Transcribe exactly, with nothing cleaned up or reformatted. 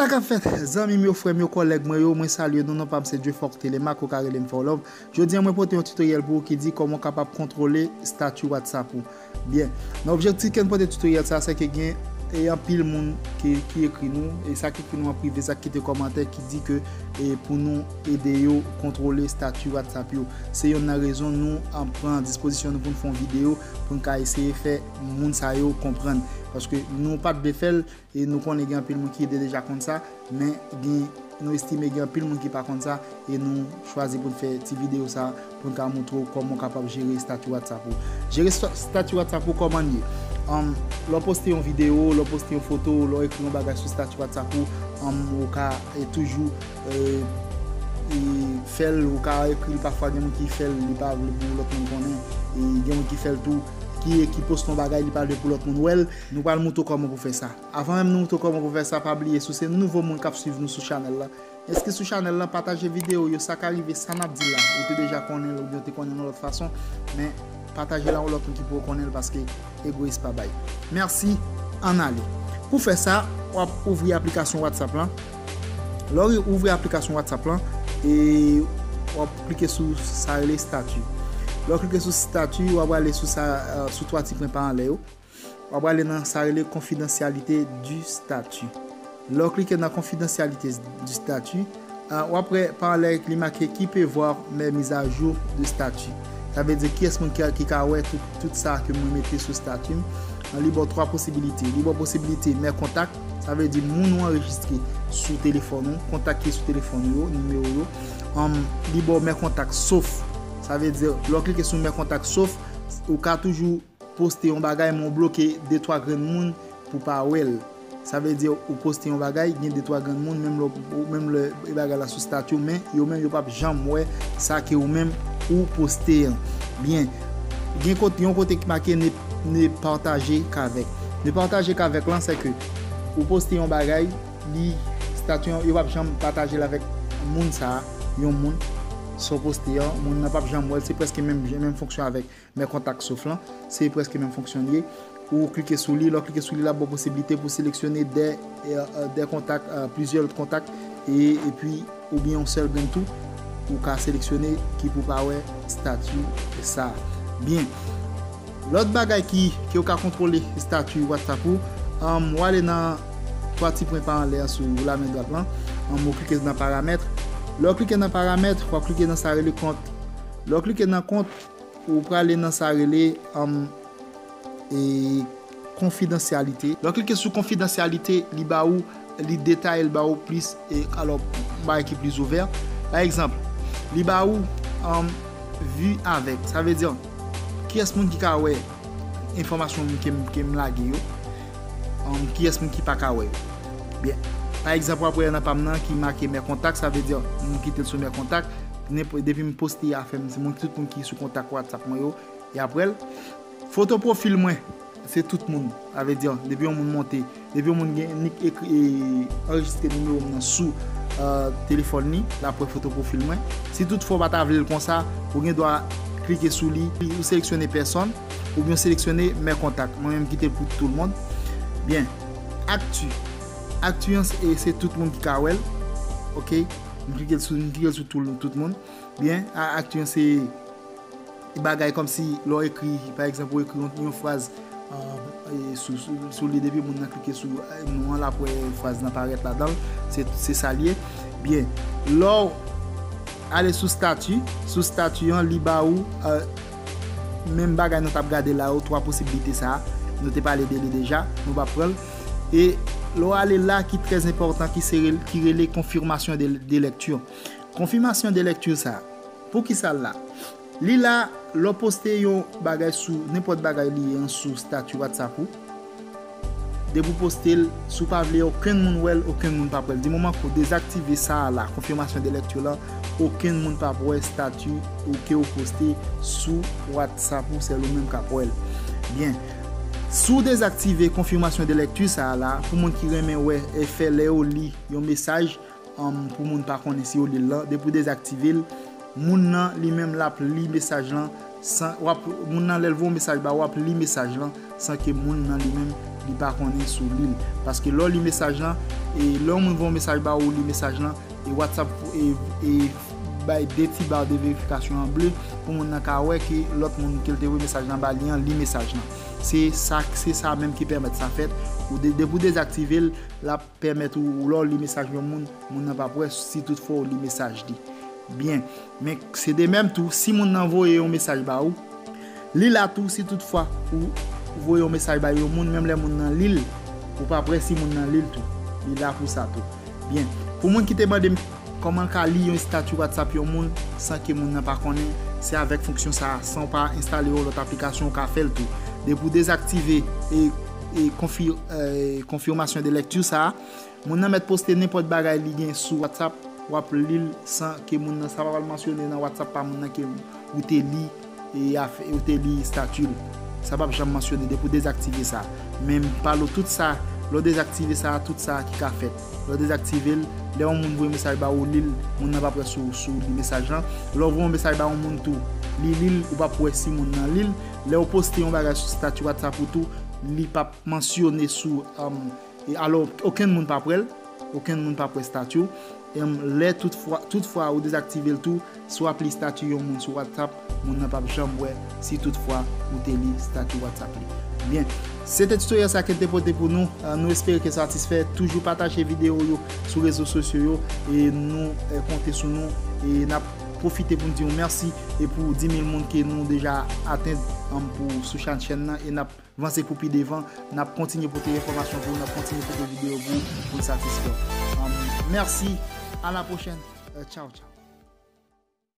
Sa k ap fèt, zanmi m yo, frè m yo, kòlèg mwen yo, mwen salye nou, non pa m se Dieufort Telemaque, ou ka rele m Fòlòv. Jodi a, mwen pote yon tutoriel pou ou ki di kòman w kapab kontwole stati WhatsApp ou. Byen, nan objektif ke m pote tutoriel sa, se ke gen e anpil moun ki, ki ekri nou, e sa ki ekri nou an prive, sa ki kite kòmantè ki di ke e pou nou ede yo kontwole stati WhatsApp yo. Se youn nan rezon nou an pran dispozisyon nou pou n fè yon videyo, pou n ka eseye fè moun sa yo konprann. Paske nou pa t vle fè l, e nou konnen gen anpil moun ki te deja konn sa, men gen, nou estime gen anpil moun ki pa konn sa, e nou chwazi pou n fè ti videyo sa, pou n ka montre w kòman w kapab jere stati WhatsApp ou. Jere sta-, stati WhatsApp ou kòman l ye? Anm, lè w poste yon videyo, lè w poste yon foto, lè w ekri yon bagay sou stati WhatsApp ou, anm, ou ka, e, toujou, e, e, fè l, ou ka ekri l, pafwa gen moun ki fè l, li pa vle pou lòt moun konnen, e gen moun ki fè l tou, ki, ki poste yon bagay, li pa vle pou lòt moun wè l. Nou pral montre w kòman pou fè sa. Avan menm nou montre w kòman pou fè sa, pa bliye, si w se nouvo moun k ap swiv nou sou chanèl la, enskri sou chanèl la, pataje videyo yo, sa ka rive, sa n ap di la, ou te deja konnen l oubyen w te konnen l yon lòt fason, men pataje l a yon lòt moun ki poko konnen l paske egoyis pa bay. Mèsi, ann ale. Pou fè sa, w ap ouvri aplikasyon WhatsApp lan. Lè w ouvri aplikasyon WhatsApp lan, e w ap klike sou sa rele stati. Lè w klike sou stati, w ap prale sou sa, e, sou twa ti pwen pa anlè yo. W ap prale nan sa rele confidentialité du statut. Lè w klike nan confidentialité du statut, e, w ap wè pa anlè li make qui peut voir mes mises à jour de statut. Sa vle di kiyès moun ki, ki ka wè tout, tout sa ke mwen mete sou stati m. Li ba w twa posibilite. Li ba w posibilite mes contacts, sa vle di moun ou anrejistre sou telefòn ou, kontak ki sou telefòn ou yo, nimewo yo. Anm, li ba w mes contacts sauf, sa vle di lè w klike sou mes contacts sauf, ou ka toujou poste yon bagay, men w bloke de twa grenn moun pou pa wè l. Sa vle di ou poste yon bagay, gen de twa grenn moun, menm lè, menm lè e bagay la sou stati w, men yo menm yo p ap janm wè sa ke ou menm ou poste an. Byen, gen kote, yon kote ki make ne, ne partager qu'avec. Ne partager qu'avec lan, se ke ou poste yon bagay, li, stati an, yo p ap janm pataje l avèk moun sa a, yon moun, sa w poste an, moun nan p ap janm wè l, se prèske menm, menm fonksyon avèk mes contacts sauf lan, se prèske menm fonksyon li ye. Ou klike sou li, lè w klike sou li, l ap ba w posiblite pou seleksyone de, e, e, de kontak, e, plizyè lòt kontak, e, epi, oubyen yon sèl grenn tou, ou ka seleksyone ki pou pa wè stati sa. Byen. Lòt bagay ki, ke w ka kontwole stati WhatsApp ou, anm, w ale nan twa ti pwen pa anlè an sou lamen dwat lan, anm, ou klike nan paramèt. Lè w klike nan paramèt, w ap klike nan sa rele kont. Lè w klike nan kont, ou prale nan sa rele, anm, e, konfidansyalite. Lè w klike sou konfidansyalite, li ba ou, li detaye, li ba ou plis, e, alò, yon bagay ki plis ouvè. Pa egzanp, li ba ou, anm, vue avec. Sa vle di, kiyès moun ki ka wè enfòmasyon ke m, ke m lage yo? Anm, kiyès moun ki pa ka wè yo? Byen, pa egzanp, w ap wè nan pa m nan ki make mes contacts, sa vle di, m kite l sou mes contacts. Nenpò-, depi m poste afè m, se moun, tout moun ki sou kontak WhatsApp mwen yo, y ap wè l. Foto pwofil mwen, se tout moun. Sa vle di, depi yon moun monte, depi yon moun gen, nik ekri, e, anrejistre nimewo m nan sou, e, telefòn li, l ap wè foto pwofil mwen. Si toutfwa w pa ta vle l konsa, ou gen dwa klike sou li, ou seleksyone pèsòn, oubyen w seleksyone mes contacts. Mwen menm, m kite l pou tout moun. Byen. Akti. Akti an, se, se tout moun ki ka wè l. Oke? M klike l sou, m klike l sou tout, tout moun. Byen, a, akti an, se bagay kòmsi lè w ekri, pa egzanp, ou ekri yon, yon fraz, e, e, sou, sou, sou li, depi moun nan klike sou, e, non an, l ap wè fraz lan parèt ladan l. Se, se sa l ye. Byen, lè w ale sou stati, sou stati an, li ba ou, e, menm bagay nou t ap gade la yo, twa posiblite sa a. Nou te pale de li deja, nou p ap pran l. E lè w ale la ki trè enpòtan, ki se rel-, ki rele confirmation de, de lecture. Confirmation de lecture sa a, poukisa l la? Li la, lè w poste yon bagay sou, nenpòt bagay li ye an sou stati WhatsApp ou, depi w poste l, si w pa vle okenn moun wè l, okenn moun p ap wè l. Di moman ke w dezaktive sa a la, confirmation de lecture lan, okenn moun p ap wè stati ou ke w poste sou WhatsApp ou, sèl ou menm k ap wè l. Byen. Si w dezaktive confirmation de lecture sa a la, pou moun ki renmen wè efè lè yo li yon mesaj, anm, pou moun pa konnen si yo li l lan, depi w dezaktive l, moun nan li menm l ap li mesaj lan, san, w ap, moun nan lè l voye yon mesaj ba ou, w ap li mesaj lan, san ke moun nan li menm li pa konnen si w li l. Paske lè w li mesaj lan, e lè yon moun voye yon mesaj ba ou, ou li mesaj lan, e WhatsApp e, e bay de ti ba de verifikasyon an ble pou moun nan ka wè ke lòt moun ke l te voye mesaj lan ba li an li mesaj lan. Se sa, se sa menm ki pèmèt sa fèt. Ou de, depi w dezaktive l, l ap pèmèt ou, ou lè w li mesaj yon moun, moun nan p ap wè si toutfwa w li mesaj li. Byen, men se de menm tou, si moun nan voye yon mesaj ba ou, li la tou si toutfwa ou voye yon mesaj ba yon moun, menm lè moun nan li l, ou p ap wè si moun nan li l tou. Li la pou sa tou. Byen, pou moun ki te mande m kòman l ka li yon estati WhatsApp yon moun san ke moun nan pa konnen, se avèk fonksyon sa a, san w pa enstale yon lòt aplikasyon ou ka fè l tou. Depi w dezaktive e, e konfi-, e konfimasyon de lèkti sa a, moun nan mèt poste nenpòt bagay li gen sou WhatsApp, w ap li l san ke moun nan, sa pa pral mansyone nan WhatsApp pa moun nan ke ou te li, e afè, ou te li estati l. Sa p ap janm mansyone depi w dezaktive sa. Men m pale w tout sa, lè w dezaktive sa, tout sa ki ka fèt. Lè w dezaktive l, lè yon moun voye mesaj ba ou, li l, moun nan p ap wè si w, si w li mesaj lan. Lè w voye yon mesaj ba yon moun tou, li li l, ou p ap wè si moun nan li l. Lè w poste yon bagay sou estati WhatsApp ou tou, li p ap mansyone sou, um, e alò, okenn moun p ap wè l, okenn moun p ap wè estati w. Em, lè toutfwa, toutfwa ou dezaktive l tou, si w ap li estati yon moun sou WhatsApp, moun nan p ap janm wè si toutfwa ou te li estati WhatsApp li. Byen, se te tutorial sa ke n te pote pou nou. Ah, nou espere ke satisfè. Toujou pataje videyo yo sou rezo sosyo yo e nou, eh, konte sou nou e n ap pwofite pou n di w mèsi e pou di mil moun ke nou deja atenn, em, pou sou chan, chèn nan e n ap vanse pou pi devan. N ap kontinye pote enfòmasyon pou ou, n ap kontinye pote videyo pou ou, pou n satisfè w. Em, mèsi, a la pwochèn. Eh, tchaw, tchaw.